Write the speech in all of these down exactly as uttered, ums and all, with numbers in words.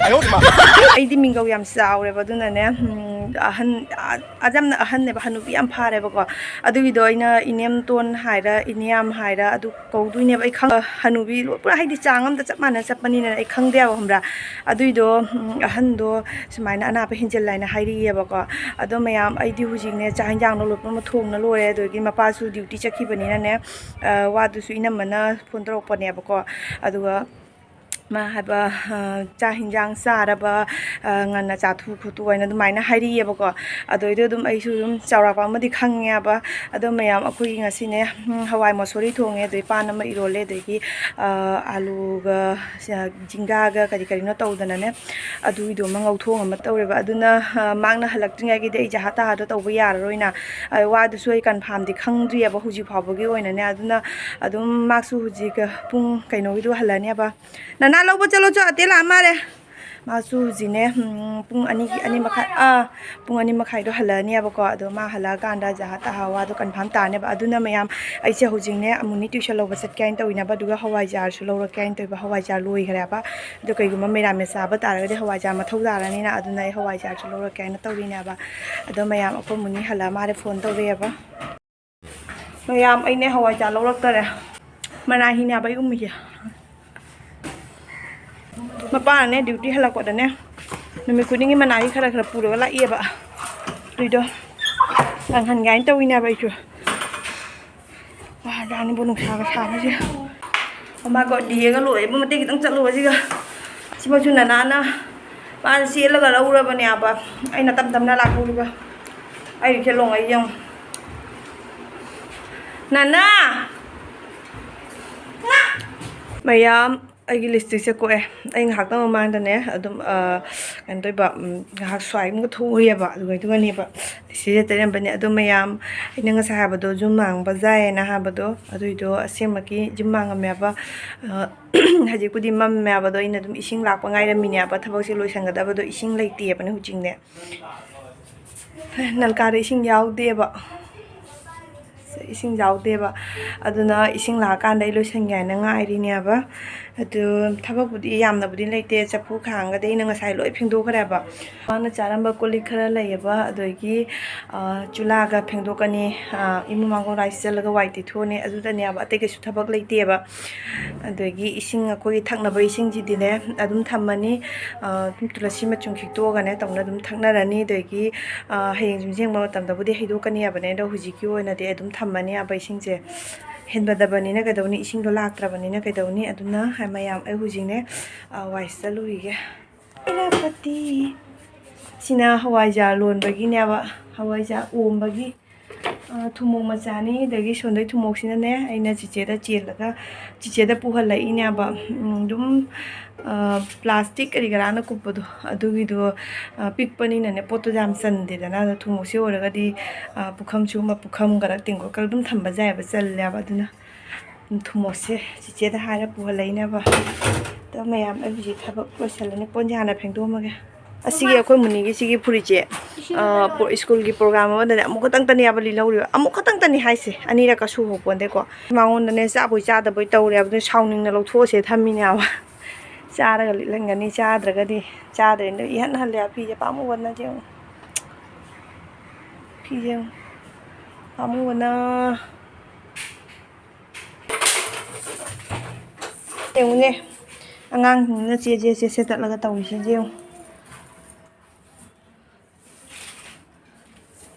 ꯑꯩꯗꯤ ꯃꯤꯡꯒꯧ ꯌꯥꯝ ꯆꯥꯎꯔꯦꯕ, ꯑꯗꯨꯅꯅꯦ, ꯎꯝ, ꯑꯍꯟ, ꯑ-, ꯌꯥꯝꯅ ꯑꯍꯟꯅꯦꯕ, ꯍꯅꯨꯕꯤ ꯌꯥꯝ ꯐꯥꯔꯦꯕꯀꯣ꯫ ꯑꯗꯨꯒꯤꯗꯣ ꯑꯩꯅ ꯏꯅꯦꯝꯇꯣꯟ ꯍꯥꯏꯔ, ꯏꯅꯦꯌꯥꯝ ꯍꯥꯏꯔ, ꯑꯗꯨ ꯀꯧꯗꯣꯏꯅꯦꯕ꯫ ꯑꯩ ꯈꯪ-, ꯍꯅꯨꯕꯤ ꯂꯣ-, ꯄꯨꯔꯥ ꯍꯥꯏꯗꯤ ꯆꯥꯡ ꯑꯃꯗ ꯆꯞ ꯃꯥꯟꯅ ꯆꯠꯄꯅꯤꯅ ꯑꯩ ꯈꯪꯗꯦꯕ, ꯈꯪꯕ꯭ꯔꯥ? ꯑꯗꯨꯏꯗꯣ, ꯎꯝ, ꯑꯍꯟꯗꯣ ꯁꯨꯃꯥꯏꯅ ꯑꯅꯥꯕ ꯍꯦꯟꯖꯤꯜꯂꯦ ꯍꯥꯏꯅ ꯍꯥꯏꯔꯛꯑꯦꯕꯀꯣ꯫ ꯑꯗꯣ ꯃꯌꯥꯝ, ꯑꯩꯗꯤ ꯍꯧꯖꯤꯛꯅꯦ ꯆꯥꯛ ꯍꯦꯟꯖꯥꯡꯗꯣ ꯂꯣꯏ ꯄꯨꯝꯅꯃꯛ ꯊꯣꯡꯅ ꯂꯣꯏꯔꯦ, ꯑꯗꯨꯗꯒꯤ ꯃꯄꯥꯁꯨ ꯗ꯭ꯌꯨꯇꯤ ꯆꯠꯈꯤꯕꯅꯤꯅꯅꯦ, ꯑ, ꯋꯥꯗꯨꯁꯨ ꯏꯅꯝꯃꯅ ꯐꯣꯟ ꯇꯧꯔꯛꯄꯅꯦꯕꯀꯣ꯫ ꯑꯗꯨꯒ ꯃꯥ ꯍꯥꯏꯕ, ꯑ, ꯆꯥꯛ ꯍꯤꯟꯖꯥꯡ ꯆꯥꯔꯕ, ꯑ, ꯉꯟꯅ ꯆꯥꯊꯣꯛ ꯈꯣꯠꯇꯣꯛ ꯍꯥꯏꯅ ꯑꯗꯨꯃꯥꯏꯅ ꯍꯥꯏꯔꯛꯑꯦꯕꯀꯣ꯫ ꯑꯗꯨꯏꯗꯣ ꯑꯗꯨꯝ ꯑꯩꯁꯨ ꯑꯗꯨꯝ ꯆꯥꯎꯔꯥꯛꯄ ꯑꯃꯗꯤ ꯈꯪꯉꯦꯕ꯫ ꯑꯗꯣ ꯃꯌꯥꯝ, ꯑꯩꯈꯣꯏꯒꯤ ꯉꯁꯤꯅꯦ, ꯎꯝ, ꯍꯋꯥꯏ ꯃꯁꯣꯔꯤ ꯊꯣꯡꯉꯦ, ꯑꯗꯩ ꯄꯥꯟ ꯑꯃ ꯏꯔꯣꯜꯂꯦ, ꯑꯗꯒꯤ, ꯑ, ꯑꯥꯂꯨꯒ, ꯑ, ꯖꯤꯡꯒꯥꯒ ꯀꯔꯤ ꯀꯔꯤꯅꯣ ꯇꯧꯗꯅꯅꯦ, ꯑꯗꯨꯒꯤꯗꯣ ꯑꯃ ꯉꯧꯊꯣꯡ ꯑꯃ ꯇꯧꯔꯦꯕ꯫ ꯑꯗꯨꯅ, ꯑ, ꯃꯥꯡꯅ ꯍꯜꯂꯛꯇ꯭ꯔꯤꯉꯩꯒꯤꯗꯤ ꯑꯩ ꯖꯍꯥ ꯇꯍꯥꯗꯣ ꯇꯧꯕ ꯌꯥꯔꯔꯣꯏꯅ, ꯑ, ꯋꯥꯗꯨꯁꯨ ꯑꯩ ꯀꯟꯐꯥꯝꯗꯤ ꯈꯪꯗ꯭ꯔꯤꯑꯕ ꯍꯧꯖꯤꯛ ꯐꯥꯎꯕꯒꯤ ꯑꯣꯏꯅꯅꯦ꯫ ꯑꯗꯨꯅ ꯑꯗꯨꯝ ꯃꯥꯁꯨ ꯍꯧꯖꯤꯛ, ꯑ, ꯄꯨꯡ ꯀꯩꯅꯣꯒꯤꯗꯣ ꯍꯜꯂꯅꯦꯕ꯫ ꯅꯅꯥ ꯂꯧꯕ ꯆꯠꯂꯣ ꯆꯣ, ꯑꯇꯦ ꯂꯥꯛꯑ ꯃꯥꯜꯂꯦ꯫ ꯃꯥꯁꯨ ꯍꯧꯖꯤꯛꯅꯦ, ꯎꯝ, ꯄꯨꯡ ꯑꯅꯤꯒꯤ, ꯑꯅꯤ ꯃꯈꯥꯏ, ꯑꯥ, ꯄꯨꯡ ꯑꯅꯤ ꯃꯈꯥꯏꯗꯣ ꯍꯜꯂꯛꯑꯅꯦꯕꯀꯣ꯫ ꯑꯗꯣ ꯃꯥ ꯍꯜꯂꯛꯑꯀꯥꯟꯗ ꯖꯍꯥ ꯇꯍꯥ ꯋꯥꯗꯣ ꯀꯟꯐꯥꯝ ꯇꯥꯅꯦꯕ꯫ ꯑꯗꯨꯅ ꯃꯌꯥꯝ, ꯑꯩꯁꯦ ꯍꯧꯖꯤꯛꯅꯦ ꯑꯃꯨꯅꯤ ꯇ꯭ꯌꯨꯁꯟ ꯂꯧꯕ ꯆꯠꯀꯦ ꯍꯥꯏꯅ ꯇꯧꯔꯤꯅꯦꯕ, ꯑꯗꯨꯒ ꯍꯋꯥꯏꯖꯥꯔꯁꯨ ꯂꯧꯔꯛꯀꯦ ꯍꯥꯏꯅ ꯇꯧꯔꯤꯕ꯫ ꯍꯋꯥꯏꯖꯥꯔ ꯂꯣꯏꯈ꯭ꯔꯦꯕ꯫ ꯑꯗꯣ ꯀꯩꯒꯨꯝꯕ ꯃꯦꯔꯥꯃꯦꯁ ꯆꯥꯕ ꯇꯥꯔꯒꯗꯤ ꯍꯋꯥꯏꯖꯥꯔ ꯃꯊꯧ ꯇꯥꯔꯅꯤꯅ, ꯑꯗꯨꯅ ꯑꯩ ꯍꯋꯥꯏꯖꯥꯔꯁꯨ ꯂꯧꯔꯛꯀꯦ ꯍꯥꯏꯅ ꯇꯧꯔꯤꯅꯦꯕ꯫ ꯑꯗꯣ ꯃꯌꯥꯝ, ꯑꯩꯈꯣꯏ ꯃꯨꯅꯤ ꯍꯜꯂꯛꯑ ꯃꯥꯜꯂꯦ, ꯐꯣꯟ ꯇꯧꯔꯛꯑꯦꯕ꯫ ꯃꯌꯥꯝ, ꯑꯩꯅꯦ ꯍꯋꯥꯏꯖꯥꯔ ꯂꯧꯔꯛꯇꯔꯦ꯫ ꯃꯅꯥ ꯍꯤꯅꯦꯕ ꯑꯩ ꯎꯝꯃꯤꯁꯦ꯫ ꯃꯄꯥꯅꯅꯦ ꯗ꯭ꯌꯨꯇꯤ ꯍꯜꯂꯛꯄꯗꯅꯦ ꯅꯨꯃꯤꯠ ꯈꯨꯗꯤꯡꯒꯤ ꯃꯅꯥꯁꯤ ꯈꯔ ꯈꯔ ꯄꯨꯔꯒ ꯂꯥꯛꯑꯦꯕ꯫ ꯑꯗꯨꯏꯗꯣ ꯀꯪꯍꯟꯒꯦ ꯍꯥꯏꯅ ꯇꯧꯔꯤꯅꯦꯕ ꯑꯩꯁꯨ꯫ ꯋꯥꯖꯥꯠꯅꯤꯕꯨ ꯅꯨꯡꯁꯥꯒ ꯁꯥꯕꯁꯦ꯫ ꯑꯣ ꯃꯥꯏ ꯒꯣꯗ, ꯗꯤꯌꯦꯒ ꯂꯣꯏꯔꯦ꯫ ꯏꯕꯨꯡ, ꯃꯇꯦꯛ ꯈꯤꯇꯪ ꯆꯠꯂꯨꯕꯁꯤꯒ꯫ ꯁꯤꯃꯁꯨ ꯅꯅꯥꯅ ꯃꯥꯅ ꯆꯦꯜꯂꯒ ꯂꯧꯔꯕꯅꯦꯕ꯫ ꯑꯩꯅ ꯇꯞ ꯇꯞꯅ ꯂꯥꯛꯍꯧꯔꯤꯕ꯫ ꯑꯩ ꯈꯦꯠꯂꯣꯡ ꯑꯩ ꯌꯦꯡꯉꯨ꯫ ꯅꯅꯥ! ꯃꯌꯥꯝ, ꯑꯩꯒꯤ ꯂꯤꯞꯁꯇꯤꯛꯁꯦ ꯀꯣꯛꯑꯦ꯫ ꯑꯩ ꯉꯥꯏꯍꯥꯛꯇꯪ ꯃꯃꯥꯡꯗꯅꯦ ꯑꯗꯨꯝ, ꯑ, ꯀꯩꯅꯣ ꯇꯧꯕ, ꯎꯝ, ꯉꯥꯏꯍꯥꯛ ꯁ꯭ꯋꯥꯏ ꯑꯃꯒ ꯊꯣꯛꯎꯔꯦꯕ꯫ ꯑꯗꯨꯒ, ꯑꯗꯨꯒꯅꯦꯕ ꯁꯤꯁꯦ ꯇꯩꯔꯝꯕꯅꯦ꯫ ꯑꯗꯣ ꯃꯌꯥꯝ, ꯑꯩꯅ ꯉꯁꯥꯏ ꯍꯥꯏꯕꯗꯣ, ꯖꯨꯝ ꯃꯥꯡꯕ ꯌꯥꯏꯌꯦꯅ ꯍꯥꯏꯕꯗꯣ, ꯑꯗꯨꯏꯗꯣ ꯑꯁꯦꯡꯕꯒꯤ ꯖꯨꯝ ꯃꯥꯡꯉꯝꯃꯦꯕ꯫ ꯑ, ꯍꯧꯖꯤꯛꯄꯨꯗꯤ ꯃꯝꯃꯦꯕ꯫ ꯑꯗꯣ ꯑꯩꯅ ꯑꯗꯨꯝ ꯏꯁꯤꯡ ꯂꯥꯛꯄ ꯉꯥꯏꯔꯝꯃꯤꯅꯦꯕ꯫ ꯊꯕꯛꯁꯦ ꯂꯣꯏꯁꯟꯒꯗꯕꯗꯣ ꯏꯁꯤꯡ ꯂꯩꯇꯦꯕꯅꯦ ꯍꯧꯖꯤꯛꯅꯦ꯫ ꯅꯜꯀꯥꯗ ꯏꯁꯤꯡ ꯌꯥꯎꯗꯦꯕ꯫ ꯏꯁꯤꯡ ꯌꯥꯎꯗꯦꯕ꯫ ꯑꯗꯨꯅ ꯏꯁꯤꯡ ꯂꯥꯛꯑꯀꯥꯟꯗ ꯑꯩ ꯂꯣꯏꯁꯟꯒꯦ ꯍꯥꯏꯅ ꯉꯥꯏꯔꯤꯅꯦꯕ꯫ ꯑꯗꯨ ꯊꯕꯛꯄꯨꯗꯤ ꯌꯥꯝꯅꯕꯨꯗꯤ ꯂꯩꯇꯦ꯫ ꯆꯐꯨ ꯈꯥꯡꯒꯗꯤ ꯑꯩꯅ ꯉꯁꯥꯏ ꯂꯣꯏ ꯐꯦꯡꯗꯣꯛꯈ꯭ꯔꯦꯕ꯫ ꯃꯥꯅ ꯆꯥꯔꯝꯕ ꯀꯣꯜ ꯂꯤꯛ ꯈꯔ ꯂꯩꯌꯦꯕ, ꯑꯗꯒꯤ, ꯑ, ꯆꯨꯂꯥꯒ ꯐꯦꯡꯗꯣꯛꯀꯅꯤ꯫ ꯑ, ꯏꯃꯨꯡ ꯃꯥꯡꯒꯣꯜ ꯋꯥꯏ ꯁꯤꯠꯆꯜꯂꯒ ꯋꯥꯏ ꯇꯩꯊꯣꯛꯑꯅꯤ, ꯑꯗꯨꯗꯅꯦꯕ, ꯑꯇꯩ ꯀꯩꯁꯨ ꯊꯕꯛ ꯂꯩꯇꯦꯕ꯫ ꯑꯗꯒꯤ ꯏꯁꯤꯡ, ꯑꯩꯈꯣꯏꯒꯤ ꯊꯛꯅꯕ ꯏꯁꯤꯡꯁꯤꯗꯤꯅꯦ ꯑꯗꯨꯝ ꯊꯝꯃꯅꯤ꯫ ꯑ, ꯑꯗꯨꯝ ꯇꯨꯂꯁꯤ ꯃꯆꯨꯝ ꯈꯤꯛꯇꯣꯛꯑꯒꯅꯦ ꯇꯧꯅ ꯑꯗꯨꯝ ꯊꯛꯅꯔꯅꯤ꯫ ꯑꯗꯒꯤ, ꯑ, ꯍꯌꯦꯡ ꯌꯨꯝ ꯁꯦꯡꯕ ꯃꯇꯝꯗꯕꯨꯗꯤ ꯍꯩꯗꯣꯛꯀꯅꯤ ꯍꯥꯏꯕꯅꯦ, ꯑꯗꯣ ꯍꯧꯖꯤꯛꯀꯤ ꯑꯣꯏꯅꯗꯤ ꯑꯗꯨꯝ ꯊꯝꯃꯅꯤ ꯍꯥꯏꯕ ꯏꯁꯤꯡꯁꯦ꯫ ꯍꯦꯟꯕꯗꯕꯅꯤꯅ ꯀꯩꯗꯧꯅꯤ, ꯏꯁꯤꯡꯗꯣ ꯂꯥꯛꯇ꯭ꯔꯕꯅꯤꯅ ꯀꯩꯗꯧꯅꯤ, ꯑꯗꯨꯅ ꯃꯌꯥꯝ ꯑꯩ ꯍꯧꯖꯤꯛꯅꯦ, ꯑ, ꯋꯥꯏ ꯁꯤꯠꯆꯜꯂꯨꯈꯤꯒꯦ꯫ ꯁꯦꯅꯥꯄꯇꯤ꯫ ꯁꯤꯅ ꯍꯋꯥꯏꯖꯥꯔ ꯂꯣꯟꯕꯒꯤꯅꯦꯕ, ꯍꯋꯥꯏꯖꯥꯔ ꯑꯣꯝꯕꯒꯤ, ꯑ, ꯊꯨꯝꯃꯣꯛ ꯃꯆꯥꯅꯤ꯫ ꯑꯗꯒꯤ ꯁꯣꯟꯗꯩ ꯊꯨꯝꯃꯣꯛꯁꯤꯅꯅꯦ, ꯑꯩꯅ ꯆꯤꯆꯦꯗ ꯆꯦꯜꯂꯒ ꯆꯤꯆꯦꯗ ꯄꯨꯍꯜꯂꯛꯏꯅꯦꯕ꯫ ꯎꯝ, ꯑꯗꯨꯝ, ꯑ, ꯄ꯭ꯂꯥꯁꯇꯤꯛ ꯀꯔꯤ ꯀꯔꯥꯅ ꯀꯨꯞꯄꯗꯣ, ꯑꯗꯨꯒꯤꯗꯣ, ꯑ, ꯄꯤꯛꯄꯅꯤꯅꯅꯦ, ꯄꯣꯠꯇꯨ ꯌꯥꯝ ꯆꯟꯗꯦꯗꯅ꯫ ꯑꯗꯣ ꯊꯨꯝꯃꯣꯛꯁꯤ ꯑꯣꯏꯔꯒꯗꯤ, ꯑ, ꯄꯨꯈꯝꯁꯨ ꯑꯃ, ꯄꯨꯈꯝ ꯈꯔ ꯇꯦꯡꯀꯣꯠ ꯈꯔ ꯑꯗꯨꯝ ꯊꯝꯕ ꯌꯥꯏꯑꯕ, ꯆꯜꯂꯦꯕ꯫ ꯑꯗꯨꯅ ꯊꯨꯝꯃꯣꯛꯁꯦ ꯆꯤꯆꯦꯗ ꯍꯥꯏꯔ ꯄꯨꯍꯜꯂꯛꯏꯅꯦꯕ꯫ ꯑꯗꯣ ꯃꯌꯥꯝ, ꯑꯩ ꯍꯧꯖꯤꯛ ꯊꯕꯛ ꯂꯣꯏꯁꯜꯂꯅꯤ, ꯀꯣꯟꯁꯦ ꯍꯥꯟꯅ ꯐꯦꯡꯗꯣꯛꯑꯝꯃꯒꯦ꯫ ꯑꯁꯤꯒꯤ ꯑꯩꯈꯣꯏ ꯃꯨꯅꯤꯒꯤ ꯁꯤꯒꯤ ꯐꯨꯔꯤꯠꯁꯦ, ꯑ, ꯄꯣ-, ꯁ꯭ꯀꯨꯜꯒꯤ ꯄ꯭ꯔꯣꯒ꯭ꯔꯥꯝ ꯑꯃꯗꯅꯦ ꯑꯃꯨꯛ ꯈꯛꯇꯪꯇꯅꯦꯕ ꯂꯤꯠꯍꯧꯔꯤꯕ, ꯑꯃꯨꯛ ꯈꯛꯇꯪꯇꯅꯤ ꯍꯥꯏꯁꯦ, ꯑꯅꯤꯔꯛꯀ ꯁꯨꯕ ꯄꯣꯟꯗꯦꯀꯣ꯫ ꯃꯉꯣꯟꯗꯅꯦ ꯆꯥꯕꯣꯏ ꯆꯥꯗꯕꯣꯏ ꯇꯧꯔꯦ, ꯑꯗꯨꯅ ꯁꯥꯎꯅꯤꯡꯅ ꯂꯧꯊꯣꯛꯑꯁꯦ ꯊꯝꯃꯤꯅꯦꯕ꯫ ꯆꯥꯔꯒ ꯂꯤꯠꯍꯟꯒꯅꯤ, ꯆꯥꯗ꯭ꯔꯒꯗꯤ ꯆꯥꯗ꯭ꯔꯦ꯫ ꯑꯗꯣ ꯏꯍꯟ ꯍꯜꯂꯦ ꯐꯤꯁꯦ ꯄꯥꯝꯃꯨꯕꯅ ꯌꯦꯡꯉꯨ꯫ ꯐꯤꯁꯦ ꯌꯦꯡꯉꯨ꯫ ꯄꯥꯝꯃꯨꯕꯅ꯫ ꯌꯦꯡꯉꯨꯅꯦ, ꯑꯉꯥꯡꯁꯤꯡꯁꯤꯅ ꯆꯦ ꯆꯦ ꯆꯦ ꯁꯦꯠꯇꯠꯂꯒ ꯇꯧꯔꯤꯁꯦ ꯌꯦꯡꯉꯨ꯫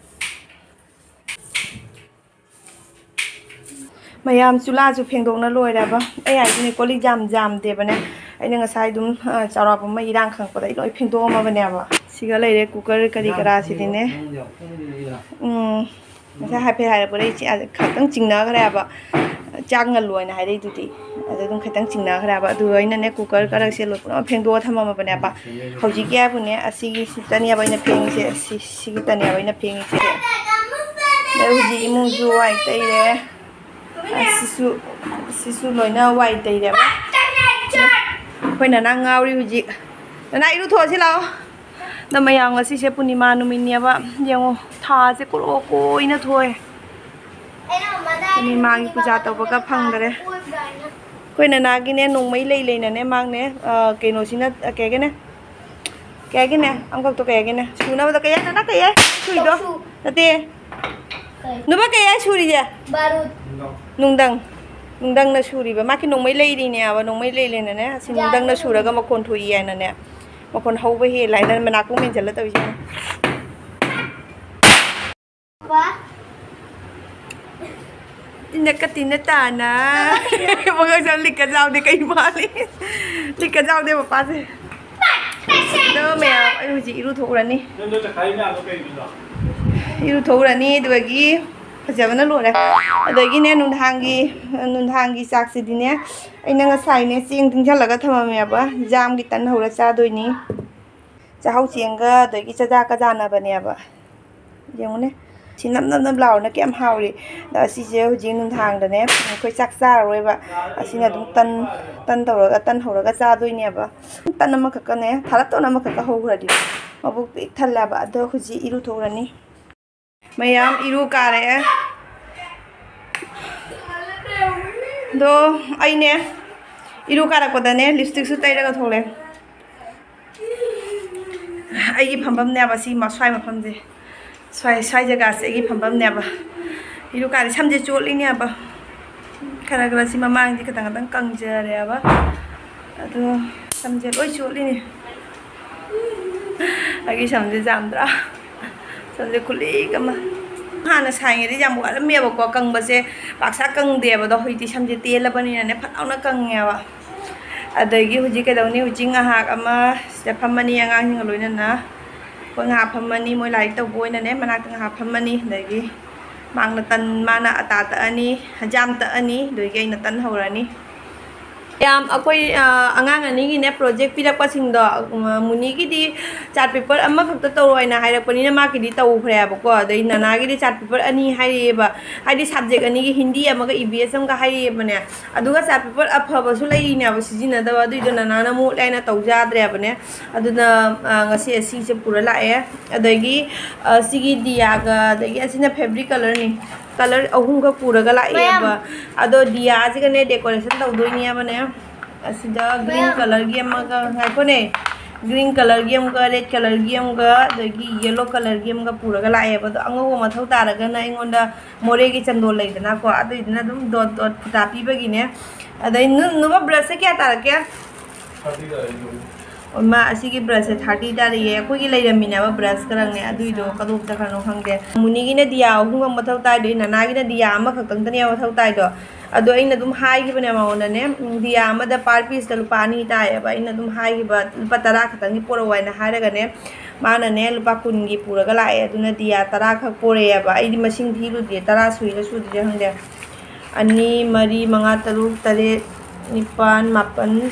ꯃꯌꯥꯝ, ꯆꯨꯂꯥꯁꯨ ꯐꯦꯡꯗꯣꯛꯅ ꯂꯣꯏꯔꯦꯕ꯫ ꯑꯩ ꯍꯥꯏꯁꯤꯅꯦ, ꯀꯣꯜ ꯂꯤꯛ ꯌꯥꯝ ꯌꯥꯝꯗꯦꯕꯅꯦ꯫ ꯑꯩꯅ ꯉꯁꯥꯏ ꯑꯗꯨꯝ, ꯑ, ꯆꯥꯎꯔꯥꯛꯄ ꯑꯃ ꯏꯔꯥꯡ ꯈꯪꯉꯛꯄꯗ ꯑꯩ ꯂꯣꯏ ꯐꯦꯡꯗꯣꯛꯑꯝꯃꯕꯅꯦꯕ꯫ ꯁꯤꯒ ꯂꯩꯔꯦ, ꯀꯨꯀꯔ ꯀꯔꯤ ꯀꯔꯥꯁꯤꯗꯤꯅꯦ꯫ ꯎꯝ꯫ ꯉꯁꯥꯏ ꯍꯥꯏꯐꯦꯠ ꯍꯥꯏꯔꯛꯄꯗ ꯑꯩ ꯆꯤ-, ꯑ, ꯈꯤꯇꯪ ꯆꯤꯡꯅꯈ꯭ꯔꯦꯕ꯫ ꯆꯥꯛ ꯉꯜꯂꯨ ꯍꯥꯏꯅ ꯍꯥꯏꯔꯛꯏꯗꯨꯗꯤ꯫ ꯑꯗꯨ ꯑꯗꯨꯝ ꯈꯤꯇꯪ ꯆꯤꯡꯅꯈ꯭ꯔꯦꯕ꯫ ꯑꯗꯨꯒ ꯑꯩꯅꯅꯦ, ꯀꯨꯀꯔ ꯀꯔꯛꯁꯦ ꯂꯣꯏ ꯄꯨꯂꯞ ꯐꯦꯡꯗꯣꯛꯑ ꯊꯝꯃꯝꯃꯕꯅꯦꯕ꯫ ꯍꯧꯖꯤꯛꯀꯤ ꯍꯥꯏꯕꯨꯅꯦ, ꯑꯁꯤꯒꯤ ꯁꯤꯗꯅꯦꯕ ꯑꯩꯅ ꯐꯦꯡꯉꯤꯁꯦ꯫ ꯁꯤ, ꯁꯤꯒꯤꯇꯅꯦꯕ ꯑꯩꯅ ꯐꯦꯡꯉꯤꯁꯦ꯫ ꯑꯗꯩ ꯍꯧꯖꯤꯛ ꯏꯃꯨꯡꯁꯨ ꯋꯥꯏ ꯇꯩꯔꯦ꯫ ꯑꯁꯤꯁꯨ, ꯑꯁꯤꯁꯨ ꯂꯣꯏꯅ ꯋꯥꯏ ꯇꯩꯔꯦꯕ꯫ ꯑꯩꯈꯣꯏ ꯅꯅꯥ ꯉꯥꯎꯔꯤ ꯍꯧꯖꯤꯛ꯫ ꯅꯅꯥ, ꯏꯔꯨꯊꯣꯛꯑꯁꯤ ꯂꯥꯛꯑꯣ꯫ ꯑꯗꯣ ꯃꯌꯥꯝ, ꯉꯁꯤꯁꯦ ꯄꯨꯔꯅꯤꯃꯥ ꯅꯨꯃꯤꯠꯅꯦꯕ꯫ ꯌꯦꯡꯉꯣ, ꯊꯥꯁꯦ ꯀꯣꯔꯣꯛ ꯀꯣꯏꯅ ꯊꯣꯛꯑꯦ꯫ ꯄꯨꯔꯅꯤꯃꯥꯒꯤ ꯄꯨꯖꯥ ꯇꯧꯕꯒ ꯐꯪꯗꯔꯦ꯫ ꯑꯩꯈꯣꯏ ꯅꯅꯥꯒꯤꯅꯦ, ꯅꯣꯡꯃꯩ ꯂꯩ ꯂꯩꯅꯅꯦ, ꯃꯥꯡꯅꯦ, ꯑ, ꯀꯩꯅꯣꯁꯤꯅ, ꯑ, ꯀꯩ ꯍꯥꯏꯒꯦꯅꯦ? ꯀꯩ ꯍꯥꯏꯒꯦꯅꯦ? ꯑꯃꯈꯛꯇꯣ ꯀꯩ ꯍꯥꯏꯒꯦꯅꯦ? ꯁꯨꯅꯕꯗꯣ ꯀꯩ ꯍꯥꯏ, ꯅꯅꯥ ꯀꯩ ꯍꯥꯏ? ꯁꯨꯏꯗꯣ? ꯆꯧꯁꯨ꯫ ꯅꯠꯇꯦ꯫ ꯀꯩ? ꯅꯨꯄꯥ ꯀꯩ ꯍꯥꯏ ꯁꯨꯔꯤꯁꯦ? ꯕꯥꯔꯨꯗ꯫ ꯅꯨꯡꯗꯪ꯫ ꯅꯨꯡꯗꯪꯅ ꯁꯨꯔꯤꯕ꯫ ꯃꯥꯒꯤ ꯅꯣꯡꯃꯩ ꯂꯩꯔꯤꯅꯦꯕ, ꯅꯣꯡꯃꯩ ꯂꯩ ꯂꯩꯅꯅꯦ꯫ ꯑꯁꯤ ꯅꯨꯡꯗꯪꯅ ꯌꯥꯗꯦ꯫ ꯁꯨꯔꯒ ꯃꯈꯣꯟ ꯊꯣꯛꯏ ꯍꯥꯏꯅꯅꯦ꯫ ꯃꯈꯣꯟ ꯍꯧꯕ ꯍꯦꯜꯂꯦ ꯍꯥꯏꯅ ꯃꯅꯥꯀꯣꯡ ꯃꯦꯟꯁꯤꯜꯂ ꯇꯧꯔꯤꯁꯦ꯫ ꯄꯥ꯫ ꯇꯤꯟꯅ ꯀ ꯇꯤꯟꯅ ꯇꯥꯅ꯫ ꯃꯉꯛꯁꯝ ꯂꯤꯛꯀ ꯌꯥꯎꯗꯦ, ꯀꯩ ꯃꯥꯜꯂꯤ? ꯂꯤꯛꯀ ꯌꯥꯎꯗꯦ ꯃꯄꯥꯁꯦ꯫ ꯑꯗꯣ ꯃꯌꯥꯝ, ꯑꯩ ꯍꯧꯖꯤꯛ ꯏꯔꯨꯊꯣꯛꯎꯔꯅꯤ꯫ ꯅꯪꯗꯣ ꯆꯈꯥꯏ ꯃꯌꯥꯝꯗꯣ ꯀꯩꯒꯤꯅꯣ? ꯏꯔꯨꯊꯣꯛꯎꯔꯅꯤ, ꯑꯗꯨꯗꯒꯤ ꯐꯖꯕꯅ ꯂꯣꯏꯔꯦ꯫ ꯑꯗꯒꯤꯅꯦ, ꯅꯨꯡꯗꯥꯡꯒꯤ, ꯅꯨꯡꯗꯥꯡꯒꯤ ꯆꯥꯛꯁꯤꯗꯤꯅꯦ, ꯑꯩꯅ ꯉꯁꯥꯏꯅꯦ ꯆꯦꯡ ꯇꯤꯡꯁꯜꯂꯒ ꯊꯝꯃꯝꯃꯦꯕ, ꯖꯥꯝꯒꯤ ꯇꯟ ꯍꯧꯔ ꯆꯥꯗꯣꯏꯅꯤ꯫ ꯆꯥꯛꯍꯥꯎ ꯆꯦꯡꯒ ꯑꯗꯒꯤ ꯆꯦꯖꯥꯛꯀ ꯆꯥꯟꯅꯕꯅꯦꯕ꯫ ꯌꯦꯡꯉꯨꯅꯦ꯫ ꯁꯤ ꯅꯞ ꯅꯞ ꯅꯞ ꯂꯥꯎꯔꯅ ꯀꯌꯥꯝ ꯍꯥꯎꯔꯤ꯫ ꯑꯗ ꯑꯁꯤꯁꯦ ꯍꯧꯖꯤꯛ ꯅꯨꯡꯗꯥꯡꯗꯅꯦ ꯑꯩꯈꯣꯏ ꯆꯥꯛ ꯆꯥꯔꯔꯣꯏꯕ꯫ ꯑꯁꯤꯅ ꯑꯗꯨꯝ ꯇꯟ, ꯇꯟ ꯇꯧꯔꯒ, ꯇꯟ ꯍꯧꯔꯒ ꯆꯥꯗꯣꯏꯅꯦꯕ꯫ ꯇꯟ ꯑꯃꯈꯛꯀꯅꯦ, ꯊꯥꯔꯞ ꯇꯧꯅ ꯑꯃꯈꯛꯀ ꯍꯧꯈ꯭ꯔꯗꯤ ꯃꯕꯨꯛ ꯄꯤꯛ ꯊꯜꯂꯦꯕ꯫ ꯑꯗꯣ ꯍꯧꯖꯤꯛ ꯏꯔꯨꯊꯣꯛꯎꯔꯅꯤ꯫ ꯃꯌꯥꯝ ꯏꯔꯨ ꯀꯥꯔꯛꯑꯦ꯫ ꯑꯗꯣ ꯑꯩꯅꯦ, ꯏꯔꯨ ꯀꯥꯔꯛꯄꯗꯅꯦ, ꯂꯤꯞꯁꯇꯤꯛꯁꯨ ꯇꯩꯔꯒ ꯊꯣꯛꯂꯛꯑꯦ꯫ ꯑꯩꯒꯤ ꯐꯝꯐꯝꯅꯦꯕ ꯁꯤ ꯃ-, ꯁ꯭ꯋꯥꯏ ꯃꯐꯝꯁꯦ꯫ ꯁ꯭ꯋꯥꯏ, ꯁ꯭ꯋꯥꯏ ꯖꯒꯥꯁꯦ ꯑꯩꯒꯤ ꯐꯝꯐꯝꯅꯦꯕ꯫ ꯏꯔꯨ ꯀꯥꯔꯦ, ꯁꯝꯁꯦ ꯆꯣꯠꯂꯤꯅꯦꯕ꯫ ꯈꯔ ꯈꯔ ꯁꯤ ꯃꯃꯥꯡꯁꯤ ꯈꯤꯇꯪ ꯈꯤꯇꯪ ꯀꯪꯖꯔꯦꯕ꯫ ꯑꯗꯣ ꯁꯝꯁꯦ ꯂꯣꯏ ꯆꯣꯠꯂꯤꯅꯦ꯫ ꯑꯩꯒꯤ ꯁꯝꯁꯦ ꯌꯥꯝꯗ꯭ꯔꯥ? ꯁꯝꯁꯦ ꯈꯨꯂꯤꯛ ꯑꯃ꯫ ꯍꯥꯟꯅ ꯁꯥꯡꯉꯤꯉꯩꯗꯤ ꯌꯥꯝ ꯋꯥꯔꯝꯃꯦꯕꯀꯣ, ꯀꯪꯕꯁꯦ ꯄꯥꯛꯁꯥ ꯀꯪꯗꯦꯕ꯫ ꯑꯗꯣ ꯍꯧꯖꯤꯛꯇꯤ ꯁꯝꯁꯦ ꯇꯦꯜꯂꯕꯅꯤꯅꯅꯦ ꯐꯠ ꯂꯥꯎꯅ ꯀꯪꯉꯦꯕ꯫ ꯑꯗꯒꯤ ꯍꯧꯖꯤꯛ ꯀꯩꯗꯧꯅꯤ? ꯍꯧꯖꯤꯛ ꯉꯥꯏꯍꯥꯛ ꯑꯃ ꯁꯤꯗ ꯐꯝꯃꯅꯤ, ꯑꯉꯥꯡꯁꯤꯡꯒ ꯂꯣꯏꯅꯅ꯫ ꯑꯩꯈꯣꯏ ꯉꯥꯏꯍꯥꯛ ꯐꯝꯃꯅꯤ, ꯃꯣꯏ ꯂꯥꯏꯔꯤꯛ ꯇꯧꯕ ꯑꯣꯏꯅꯅꯦ ꯃꯅꯥꯛꯇ ꯉꯥꯏꯍꯥꯛ ꯐꯝꯃꯅꯤ꯫ ꯑꯗꯒꯤ ꯃꯥꯡꯅ ꯇꯟ, ꯃꯥꯅ ꯑꯇꯥ ꯇꯛꯑꯅꯤ, ꯖꯥꯝ ꯇꯛꯑꯅꯤ, ꯑꯗꯒꯤ ꯑꯩꯅ ꯇꯟ ꯍꯧꯔꯅꯤ꯫ ꯌꯥꯝ, ꯑꯩꯈꯣꯏ, ꯑ, ꯑꯉꯥꯡ ꯑꯅꯤꯒꯤꯅꯦ ꯄ꯭ꯔꯣꯖꯦꯛ ꯄꯤꯔꯛꯄꯁꯤꯡꯗꯣ, ꯑ, ꯃꯨꯅꯤꯒꯤꯗꯤ ꯆꯥꯔꯠ ꯄꯦꯄꯔ ꯑꯃꯈꯛꯇ ꯇꯧꯔꯣ ꯍꯥꯏꯅ ꯍꯥꯏꯔꯛꯄꯅꯤꯅ ꯃꯥꯒꯤꯗꯤ ꯇꯧꯈ꯭ꯔꯦꯕꯀꯣ꯫ ꯑꯗꯩ ꯅꯅꯥꯒꯤꯗꯤ ꯆꯥꯔꯠ ꯄꯦꯄꯔ ꯑꯅꯤ ꯍꯥꯏꯔꯛꯑꯦꯕ, ꯍꯥꯏꯗꯤ ꯁꯕꯖꯦꯛ ꯑꯅꯤꯒꯤ, ꯍꯤꯟꯗꯤ ꯑꯃꯒ ꯏ ꯚꯤ ꯑꯦꯁ ꯑꯃꯒ ꯍꯥꯏꯔꯛꯑꯦꯕꯅꯦ꯫ ꯑꯗꯨꯒ ꯆꯥꯔꯠ ꯄꯦꯄꯔ ꯑꯐꯕꯁꯨ ꯂꯩꯔꯤꯅꯦꯕ ꯁꯤꯖꯤꯟꯅꯗꯕ, ꯑꯗꯨꯏꯗꯣ ꯅꯅꯥꯅ ꯃꯣꯠꯂꯦ ꯍꯥꯏꯅ ꯇꯧꯖꯗ꯭ꯔꯦꯕꯅꯦ꯫ ꯑꯗꯨꯅ, ꯑ, ꯉꯁꯤ ꯑꯁꯤꯁꯦ ꯄꯨꯔ ꯂꯥꯛꯑꯦ꯫ ꯑꯗꯒꯤ, ꯑ, ꯁꯤꯒꯤ ꯗꯤꯌꯥꯒ, ꯑꯗꯒꯤ ꯑꯁꯤꯅ ꯐꯦꯕ꯭ꯔꯤꯛ ꯀꯂꯔꯅꯤ꯫ ꯀꯂꯔ ꯑꯍꯨꯝꯈꯛ ꯄꯨꯔꯒ ꯂꯥꯛꯑꯦꯕ꯫ ꯑꯗꯣ ꯗꯤꯌꯥꯁꯤꯒꯅꯦ ꯗꯦꯀꯣꯔꯦꯁꯟ ꯇꯧꯗꯣꯏꯅꯦꯕꯅꯦ꯫ ꯑꯁꯤꯗ ꯒ꯭ꯔꯤꯟ ꯀꯂꯔꯒꯤ ꯑꯃꯒ, ꯉꯥꯏꯈꯣꯅꯦ, ꯒ꯭ꯔꯤꯟ ꯀꯂꯔꯒꯤ ꯑꯃꯒ, ꯔꯦꯗ ꯀꯂꯔꯒꯤ ꯑꯃꯒ, ꯑꯗꯒꯤ ꯌꯦꯂꯣ ꯀꯂꯔꯒꯤ ꯑꯃꯒ ꯄꯨꯔꯒ ꯂꯥꯛꯑꯦꯕ꯫ ꯑꯗꯣ ꯑꯉꯧꯕ ꯃꯊꯧ ꯇꯥꯔꯒꯅ ꯑꯩꯉꯣꯟꯗ ꯃꯣꯔꯦꯒꯤ ꯆꯟꯗꯣꯜ ꯂꯩꯗꯅꯀꯣ, ꯑꯗꯨꯏꯗꯨꯅ ꯑꯗꯨꯝ ꯗꯣꯠ ꯗꯣꯠ ꯐꯨꯇꯥ ꯄꯤꯕꯒꯤꯅꯦ꯫ ꯑꯗꯩ ꯅꯨ-, ꯅꯨꯕ ꯕ꯭ꯔꯁꯁꯦ ꯀꯌꯥ ꯇꯥꯔꯛꯀꯦ? ꯃꯥ ꯑꯁꯤꯒꯤ ꯕ꯭ꯔꯁꯁꯦ ꯊꯥꯔꯇꯤ ꯇꯥꯔꯛꯑꯦ꯫ ꯑꯩꯈꯣꯏꯒꯤ ꯂꯩꯔꯝꯃꯤꯅꯦꯕ ꯕ꯭ꯔꯁ ꯈꯔꯪꯅꯦ, ꯑꯗꯨꯏꯗꯣ ꯀꯗꯣꯝ ꯆꯠꯈ꯭ꯔꯅꯣ ꯈꯪꯗꯦ꯫ ꯃꯨꯅꯤꯒꯤꯅ ꯗꯤꯌꯥ ꯑꯍꯨꯝꯈꯛ ꯃꯊꯧ ꯇꯥꯏꯗꯣ, ꯏꯅꯥꯅꯥꯒꯤꯅ ꯗꯤꯌꯥ ꯑꯃꯈꯛꯇꯪꯗꯅꯦꯕ ꯃꯊꯧ ꯇꯥꯏꯗꯣ꯫ ꯑꯗꯣ ꯑꯩꯅ ꯑꯗꯨꯝ ꯍꯥꯏꯈꯤꯕꯅꯦ ꯃꯉꯣꯟꯗꯅꯦ, ꯎꯝ, ꯗꯤꯌꯥ ꯑꯃꯗ per pieceꯇ ꯂꯨꯄꯥ ꯑꯅꯤ ꯇꯥꯏꯌꯦꯕ꯫ ꯑꯩꯅ ꯑꯗꯨꯝ ꯍꯥꯏꯈꯤꯕ, "ꯂꯨꯄꯥ ꯇꯔꯥ ꯈꯛꯇꯪꯗꯤ ꯄꯣꯔꯛꯑꯣ" ꯍꯥꯏꯅ ꯍꯥꯏꯔꯒꯅꯦ, ꯃꯥꯅꯅꯦ ꯂꯨꯄꯥ ꯀꯨꯟꯒꯤ ꯄꯨꯔꯒ ꯂꯥꯛꯑꯦ꯫ ꯑꯗꯨꯅ ꯗꯤꯌꯥ ꯇꯔꯥ ꯈꯛ ꯄꯣꯔꯛꯑꯦꯕ꯫ ꯑꯩꯗꯤ ꯃꯁꯤꯡ ꯊꯤꯔꯨꯗ꯭ꯔꯦ, ꯇꯔꯥ ꯁꯨꯏꯔ ꯁꯨꯗ꯭ꯔꯤꯔ ꯈꯪꯗꯦ꯫ ꯑꯅꯤ, ꯃꯔꯤ, ꯃꯉꯥ, ꯇꯔꯨꯛ, ꯇꯔꯦꯠ, ꯅꯤꯄꯥꯟ, ꯃꯥꯄꯟ,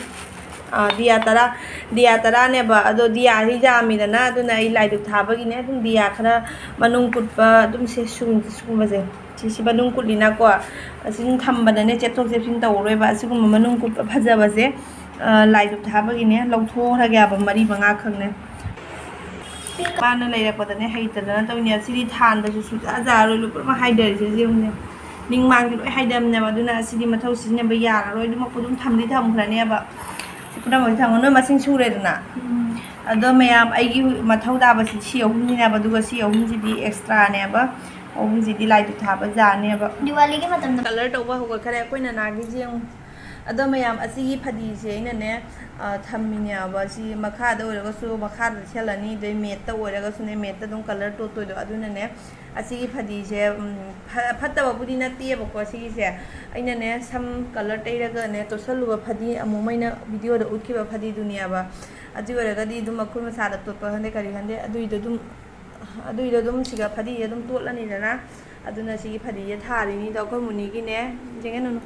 ꯑꯥ, ꯗꯤꯌꯥ ꯇꯔꯥ, ꯗꯤꯌꯥ ꯇꯔꯥꯅꯦꯕ꯫ ꯑꯗꯣ ꯗꯤꯌꯥꯁꯤ ꯌꯥꯝꯃꯤꯗꯅ, ꯑꯗꯨꯅ ꯑꯩ ꯂꯥꯏꯗꯨꯛ ꯊꯥꯕꯒꯤꯅꯦ ꯑꯗꯨꯝ ꯗꯤꯌꯥ ꯈꯔ ꯃꯅꯨꯡ ꯀꯨꯠꯄ ꯑꯗꯨꯝ ꯁꯦ ꯁꯨꯝ-, ꯁꯨꯝꯕꯁꯦ꯫ ꯁꯤꯁꯤ ꯃꯅꯨꯡ ꯀꯨꯠꯂꯤꯅꯀꯣ, ꯑꯁꯤ ꯑꯗꯨꯝ ꯊꯝꯕꯗꯅꯦ ꯆꯦꯠꯊꯣꯛ ꯆꯦꯠꯁꯤꯟ ꯇꯧꯔꯔꯣꯏꯕ꯫ ꯑꯁꯤꯒꯨꯝꯕ ꯃꯅꯨꯡ ꯀꯨꯠꯄ ꯐꯖꯕꯁꯦ, ꯑ, ꯂꯥꯏꯗꯨꯛ ꯊꯥꯕꯒꯤꯅꯦ ꯂꯧꯊꯣꯛꯍꯔꯒꯦꯕ, ꯃꯔꯤ ꯃꯉꯥ ꯈꯛꯅꯦ꯫ ꯃꯥꯅ ꯂꯩꯔꯛꯄꯗꯅꯦ ꯍꯩꯇꯗꯅ ꯇꯧꯅꯦ꯫ ꯑꯁꯤꯗꯤ ꯊꯥꯟꯕꯁꯨ ꯁꯨꯡꯌꯥ ꯌꯥꯔꯣꯏ, ꯂꯣꯏ ꯄꯨꯝꯅꯃꯛ ꯍꯥꯏꯗꯔꯤꯁꯦ ꯌꯦꯡꯉꯨꯅꯦ꯫ ꯅꯤꯡꯃꯥꯡꯁꯦ ꯂꯣꯏ ꯍꯥꯏꯗꯕꯅꯦꯕ, ꯑꯗꯨꯅ ꯑꯁꯤꯗꯤ ꯃꯊꯧ ꯁꯤꯖꯤꯟꯅꯕ ꯌꯥꯔꯔꯣꯏ꯫ ꯑꯗꯨꯃꯛꯄꯨ ꯑꯗꯨꯝ ꯊꯝꯗꯤ ꯊꯝꯈ꯭ꯔꯅꯦꯕ꯫ ꯁꯤ ꯄꯨꯝꯅꯃꯛꯁꯦ ꯊꯝꯈ꯭ꯔ ꯅꯣꯏ ꯃꯁꯤꯡ ꯁꯨꯔꯦꯗꯅ꯫ ꯑꯗꯣ ꯃꯌꯥꯝ, ꯑꯩꯒꯤ ꯃꯊꯧ ꯇꯥꯕꯁꯤ ꯁꯤ ꯑꯍꯨꯝꯁꯤꯅꯦꯕ, ꯑꯗꯨꯒ ꯁꯤ ꯑꯍꯨꯝꯁꯤꯗꯤ ꯑꯦꯛꯁꯇ꯭ꯔꯥꯅꯦꯕ꯫ ꯑꯍꯨꯝꯁꯤꯗꯤ ꯂꯥꯏꯗꯨꯛ ꯊꯥꯕ ꯖꯥꯔꯅꯦꯕ꯫ ꯗꯤꯋꯥꯂꯤꯒꯤ ꯃꯇꯝꯗ꯫ ꯀꯂꯔ ꯇꯧꯕ ꯍꯧꯒꯠꯈꯔꯦ ꯑꯩꯈꯣꯏ ꯅꯅꯥꯒꯤꯁꯦ ꯌꯦꯡꯉꯨ꯫ ꯑꯗꯣ ꯃꯌꯥꯝ, ꯑꯁꯤꯒꯤ ꯐꯗꯤꯁꯦ ꯑꯩꯅꯅꯦ, ꯑ, ꯊꯝꯃꯤꯅꯦꯕ꯫ ꯁꯤ ꯃꯈꯥꯗ ꯑꯣꯏꯔꯒꯁꯨ ꯃꯈꯥꯗ ꯁꯦꯠꯂꯅꯤ, ꯑꯗꯩ ꯃꯦꯠꯇ ꯑꯣꯏꯔꯒꯁꯨꯅꯦ, ꯃꯦꯠꯇ ꯑꯗꯨꯝ ꯀꯂꯔ ꯇꯣꯠꯇꯣꯏꯗꯣ꯫ ꯑꯗꯨꯅꯅꯦ ꯑꯁꯤꯒꯤ ꯐꯗꯤꯁꯦ, ꯎꯝ, ꯐ-, ꯐꯠꯇꯕꯕꯨꯗꯤ ꯅꯠꯇꯦꯕꯀꯣ ꯁꯤꯒꯤꯁꯦ꯫ ꯑꯩꯅꯅꯦ ꯁꯝ ꯀꯂꯔ ꯇꯩꯔꯒꯅꯦ ꯇꯣꯠꯁꯜꯂꯨꯕ ꯐꯗꯤ, ꯑꯃꯨꯛ ꯑꯩꯅ ꯚꯤꯗꯤꯑꯣꯗ ꯎꯠꯈꯤꯕ ꯐꯗꯤꯗꯨꯅꯦꯕ꯫ ꯑꯗꯨ ꯑꯣꯏꯔꯒꯗꯤ ꯑꯗꯨꯝ ꯃꯈꯨꯠ ꯃꯁꯥꯗ ꯇꯣꯠꯄ ꯈꯪꯗꯦ ꯀꯔꯤ ꯈꯪꯗꯦ, ꯑꯗꯨꯏꯗꯣ ꯑꯗꯨꯝ ꯑꯗꯨꯏꯗꯣ ꯑꯗꯨꯝ ꯁꯤꯒ ꯐꯗꯤꯁꯦ ꯑꯗꯨꯝ ꯇꯣꯠꯂꯅꯤꯗꯅ꯫ ꯑꯗꯨꯅ ꯁꯤꯒꯤ ꯐꯗꯤꯁꯦ ꯊꯥꯔꯤꯅꯤꯗꯣ ꯑꯩꯈꯣꯏ ꯃꯨꯅꯤꯒꯤꯅꯦ꯫ ꯌꯦꯡꯉꯦ ꯅꯨꯅꯨ꯫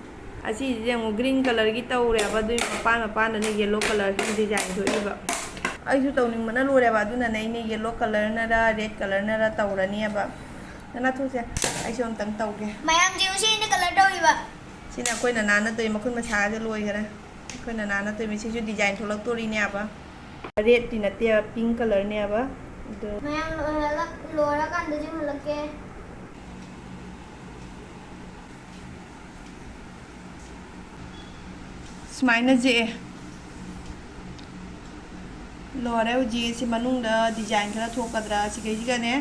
ꯑꯁꯤꯁꯤꯗꯤ ꯑꯃꯨꯛ ꯒ꯭ꯔꯤꯟ ꯀꯂꯔꯒꯤ ꯇꯧꯔꯦꯕ, ꯑꯗꯨꯏ ꯃꯄꯥꯟ ꯃꯄꯥꯟꯗꯅ ꯌꯦꯂꯣ ꯀꯂꯔꯒꯤ ꯗꯤꯖꯥꯏꯟ ꯊꯣꯛꯏꯕ꯫ ꯑꯩꯁꯨ ꯇꯧꯅꯤꯡꯕꯅ ꯂꯣꯏꯔꯦꯕ, ꯑꯗꯨꯅꯅꯦ ꯑꯩꯅ ꯌꯦꯂꯣ ꯀꯂꯔꯅꯔ ꯔꯦꯗ ꯀꯂꯔꯅꯔ ꯇꯧꯔꯅꯦꯕ꯫ ꯅꯅꯥ ꯊꯣꯛꯁꯦ, ꯑꯩꯁꯨ ꯑꯝꯇꯪ ꯇꯧꯒꯦ꯫ ꯃꯌꯥꯝ ꯌꯦꯡꯉꯨꯁꯦ, ꯑꯩꯅ ꯀꯂꯔ ꯇꯧꯔꯤꯕ꯫ ꯁꯤꯅ ꯑꯩꯈꯣꯏ ꯅꯅꯥꯅ ꯇꯧꯔꯤ, ꯃꯈꯨꯠ ꯃꯁꯥꯁꯦ ꯂꯣꯏꯈꯔꯦ꯫ ꯑꯩꯈꯣꯏ ꯅꯅꯥꯅ ꯇꯧꯔꯤ, ꯁꯤꯁꯨ ꯗꯤꯖꯥꯏꯟ ꯊꯣꯛꯂꯛꯇꯣꯔꯤꯅꯦꯕ꯫ ꯔꯦꯗꯇꯤ ꯅꯠꯇꯦꯕ, ꯄꯤꯡ ꯀꯂꯔꯅꯦꯕ꯫ ꯑꯗꯣ ꯃꯌꯥꯝ ꯂꯣꯏꯔꯒ-, ꯂꯣꯏꯔꯀꯥꯟꯗ ꯌꯦꯡꯍꯜꯂꯛꯀꯦ꯫ ꯁꯨꯃꯥꯏꯅ ꯌꯦꯛꯑꯦ꯫ ꯂꯣꯏꯔꯦ꯫ ꯍꯧꯖꯤꯛ ꯁꯤ ꯃꯅꯨꯡꯗ design ꯈꯔ ꯊꯣꯛꯀꯗ꯭ꯔꯥ? ꯁꯤꯈꯩꯁꯤꯒꯅꯦ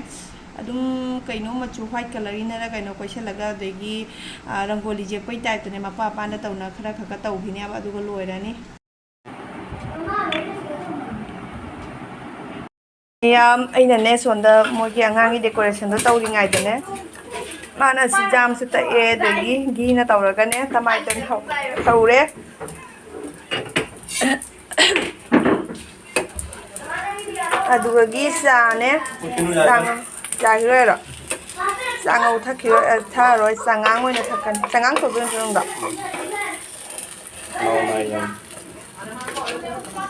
ꯑꯗꯨꯝ ꯀꯩꯅꯣ ꯃꯆꯨ, white colour ꯏꯅꯔ ꯀꯩꯅꯣ ꯀꯣꯏꯁꯜꯂꯒ, ꯑꯗꯒꯤ, ꯑ, ꯔꯪꯒꯣꯂꯤ ꯌꯦꯛꯄꯩ type ꯇꯅꯦ, ꯃꯄꯥ ꯃꯄꯥꯅ ꯇꯧꯅ ꯈꯔ ꯈꯔ ꯈꯔ ꯇꯧꯈꯤꯅꯦꯕ, ꯑꯗꯨꯒ ꯂꯣꯏꯔꯅꯤ꯫ ꯃꯌꯥꯝ, ꯑꯩꯅꯅꯦ ꯁꯣꯝꯗ ꯃꯣꯏꯒꯤ ꯑꯉꯥꯡꯒꯤ decoration ꯗꯣ ꯇꯧꯔꯤꯉꯩꯗꯅꯦ, ꯃꯥꯅ ꯑꯁꯤ ꯖꯥꯝꯁꯨ ꯇꯛꯑꯦ, ꯑꯗꯒꯤ ꯘꯤꯅ ꯇꯧꯔꯒꯅꯦ ꯇꯃꯥꯏꯇꯟ ꯍꯧ-, ꯇꯧꯔꯦ꯫ ꯑꯗꯨꯗꯒꯤ ꯆꯥꯅꯦ꯫ ꯆꯥ ꯉꯧ-, ꯆꯥꯈꯤꯔꯣꯏꯔꯣ? ꯆꯥ ꯉꯧ ꯊꯛꯈꯤꯔꯣꯏ, ꯑ, ꯊꯛꯑꯔꯣꯏ꯫ ꯆꯉꯥꯡ ꯑꯣꯏꯅ ꯊꯛꯀꯅꯤ꯫ ꯆꯉꯥꯡ ꯇꯧꯗꯣꯏ ꯅꯠꯇ꯭ꯔꯣ ꯅꯪꯗꯣ? ꯃꯥꯎ ꯃꯥꯏ ꯌꯥꯝ꯫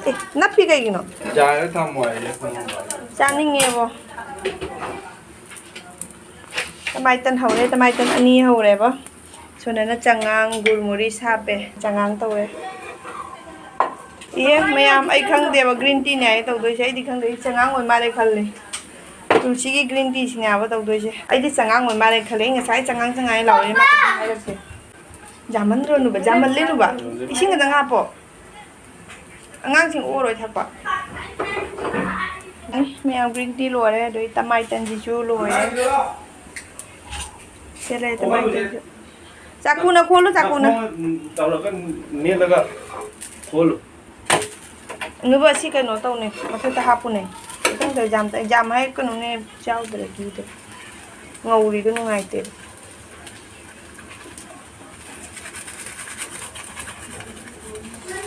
ꯑꯦ, ꯅꯞꯄꯤ ꯀꯩꯒꯤꯅꯣ? ꯌꯥꯔꯦ, ꯊꯝꯃꯣ ꯍꯥꯏꯌꯦ, ꯊꯝꯃꯣ ꯍꯥꯏꯌꯦ꯫ ꯆꯥꯅꯤꯡꯉꯦꯕꯣ꯫ ꯇꯃꯥꯏꯇꯟ ꯍꯧꯔꯦ, ꯇꯃꯥꯏꯇꯟ ꯑꯅꯤ ꯍꯧꯔꯦꯕꯣ꯫ ꯁꯣꯅꯥꯅ ꯆꯉꯥꯡ, ꯒꯨꯔꯃꯨꯔꯤꯁ ꯍꯥꯞꯄꯦ, ꯆꯉꯥꯡ ꯇꯧꯔꯦ꯫ ꯏꯌꯦ, ꯃꯌꯥꯝ, ꯑꯩ ꯈꯪꯗꯦꯕ green tea ꯅꯦ ꯍꯥꯏꯌꯦ ꯇꯧꯗꯣꯏꯁꯦ꯫ ꯑꯩꯗꯤ ꯈꯪꯗꯦ, ꯑꯩ ꯆꯉꯥꯡ ꯑꯣꯏ ꯃꯥꯜꯂꯦ ꯈꯜꯂꯦ꯫ ꯇꯨꯜꯁꯤꯒꯤ green tea ꯁꯤꯅꯦ ꯍꯥꯏꯕ ꯇꯧꯗꯣꯏꯁꯦ꯫ ꯑꯩꯗꯤ ꯆꯉꯥꯡ ꯑꯣꯏ ꯃꯥꯜꯂꯦ ꯈꯜꯂꯦ꯫ ꯑꯩ ꯉꯁꯥꯏ ꯆꯉꯥꯡ, ꯆꯉꯥꯡ ꯍꯥꯏ ꯂꯥꯎꯔꯦ, ꯃꯥ ꯀꯩꯁꯨ ꯍꯥꯏꯔꯛꯇꯦ꯫ ꯌꯥꯝꯃꯟꯗ꯭ꯔꯣ ꯅꯨꯕ? ꯌꯥꯝꯃꯜꯂꯦ ꯅꯨꯕ꯫ ꯏꯁꯤꯡ ꯈꯛꯇꯪ ꯍꯥꯞꯄꯣ꯫ ꯑꯉꯥꯡꯁꯤꯡ ꯑꯣꯛꯑꯔꯣꯏ ꯊꯛꯄ꯫ ꯑꯩ ꯃꯌꯥꯝ green tea ꯂꯣꯏꯔꯦ, ꯑꯗꯩ ꯇꯃꯥꯏꯇꯟꯁꯤꯁꯨ ꯂꯣꯏꯔꯦ꯫ ꯁꯦ ꯂꯩꯔꯦ ꯇꯃꯥꯏꯇꯟꯁꯨ꯫ ꯆꯥꯛꯀꯨꯅ ꯈꯣꯠꯂꯨ, ꯆꯥꯛꯀꯨꯅ꯫ ꯇꯧꯔꯒ ꯅꯦꯠꯂꯒ ꯈꯣꯠꯂꯨ꯫ ꯅꯨꯕ, ꯁꯤ ꯀꯩꯅꯣ ꯇꯧꯅꯦ, ꯃꯊꯛꯇ ꯍꯥꯞꯄꯨꯅꯦ꯫ ꯃꯊꯪꯗ ꯌꯥꯝ, ꯌꯥꯝ ꯍꯥꯏꯔꯛꯀꯅꯨꯅꯦ, ꯆꯥꯎꯗ꯭ꯔꯗꯤ꯫ ꯉꯧꯔꯤꯗꯣ ꯅꯨꯡꯉꯥꯏꯇꯦꯕ꯫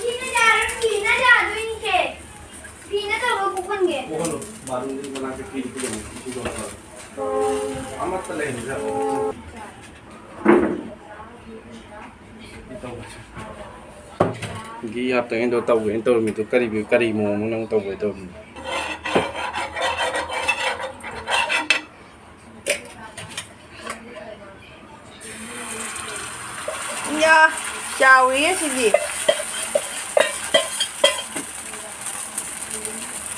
ꯐꯤꯅ ꯌꯥꯔꯣꯏ, ꯐꯤꯅ ꯌꯥꯗꯣꯏꯅꯤꯁꯦ꯫ ꯐꯤꯅ ꯇꯧꯔꯒ ꯀꯣꯛꯍꯟꯒꯦ꯫ ꯀꯣꯛꯍꯜꯂꯣ꯫ ꯕꯥꯠꯔꯨꯝꯗꯨꯒꯤ ꯃꯅꯥꯛꯇ ꯐꯤꯗꯨ ꯄꯨꯔꯛꯑꯣ꯫ ꯏꯁꯤꯡ ꯇꯧꯔꯒ꯫ ꯑꯃꯠꯇ ꯂꯩꯍꯟꯗ꯭ꯔꯦ꯫ ꯘꯤ ꯍꯥꯞꯇꯉꯩꯗꯣ ꯇꯧꯒꯦꯅ ꯇꯧꯔꯝꯃꯤꯗꯣ ꯀꯔꯤ, ꯀꯔꯤ ꯃꯑꯣꯡꯅꯣ ꯅꯪ ꯇꯧꯒꯦ ꯇꯧꯔꯝꯃꯤꯗꯣ? ꯌꯥ, ꯆꯥꯎꯔꯤꯌꯦ ꯁꯤꯗꯤ꯫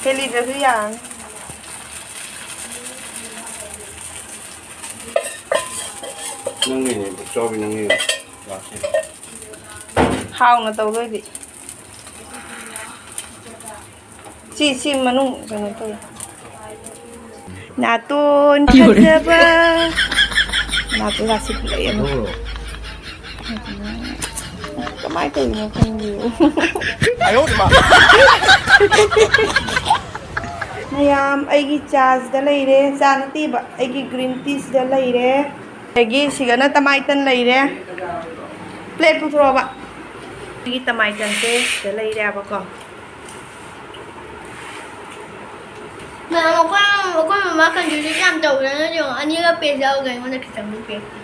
ꯍꯦꯜꯂꯤꯗ꯭ꯔꯁꯨ ꯌꯥꯔꯅꯤ꯫ ꯅꯪꯒꯤꯅꯦ, ꯆꯥꯎꯕꯤ, ꯅꯪꯒꯤꯅꯦ꯫ ꯂꯥꯛꯀꯦ꯫ ꯍꯥꯎꯅ ꯇꯧꯗꯣꯏꯗꯤ꯫ ꯁꯤ, ꯁꯤ ꯃꯅꯨꯡ ꯀꯩꯅꯣ ꯇꯧꯋꯦ꯫ ꯅꯥꯇꯣꯟ ꯐꯖꯕ꯫ ꯅꯥꯇꯣꯟ ꯔꯥꯁꯤ ꯐꯨꯜꯂꯛꯑꯦ ꯑꯃ꯫ ꯀꯃꯥꯏꯅ ꯇꯧꯔꯤꯅꯣ ꯈꯪꯗꯦ꯫ ꯃꯌꯥꯝ ꯑꯩꯒꯤ ꯆꯥꯁꯤꯗ ꯂꯩꯔꯦ꯫ ꯆꯥ ꯅꯠꯇꯦꯕ, ꯑꯩꯒꯤ ꯒ꯭ꯔꯤꯟ ꯇꯤꯁꯤꯗ ꯂꯩꯔꯦ꯫ ꯑꯗꯒꯤ ꯁꯤꯒꯅ ꯇꯃꯥꯏꯇꯟ ꯂꯩꯔꯦ꯫ ꯄ꯭ꯂꯦꯠ ꯄꯨꯊꯣꯔꯛꯑꯣꯕ꯫ ꯑꯩꯒꯤ ꯇꯃꯥꯏꯇꯟꯁꯦ ꯁꯤꯗ ꯂꯩꯔꯦꯕꯀꯣ꯫ ꯃꯌꯥꯝ ꯑꯩꯈꯣꯏ, ꯑꯩꯈꯣꯏ ꯃꯃꯥ ꯀꯟꯖꯨꯁꯤ ꯌꯥꯝ ꯇꯧꯗꯅ ꯌꯦꯡꯉꯣ, ꯑꯅꯤꯒ ꯄꯦꯖ ꯌꯥꯎꯔꯒ ꯑꯩꯉꯣꯟꯗ ꯈꯤꯇꯪꯗꯤ ꯄꯤꯔꯛꯇꯦ꯫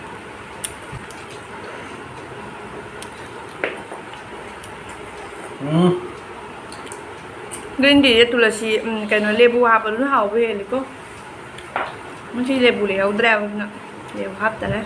ꯎꯝ꯫ ꯒ꯭ꯔꯤꯟ ꯇꯤꯁꯦ ꯇꯨꯂꯁꯤ, ꯎꯝ, ꯀꯩꯅꯣ, ꯂꯦꯕꯨ ꯍꯥꯞꯄꯗꯨꯅ ꯍꯥꯎꯕ ꯍꯦꯜꯂꯤꯀꯣ꯫ ꯉꯁꯤ ꯂꯦꯕꯨ ꯂꯩꯍꯧꯗ꯭ꯔꯦꯕ, ꯑꯗꯨꯅ ꯂꯦꯕꯨ ꯍꯥꯞꯇꯔꯦ꯫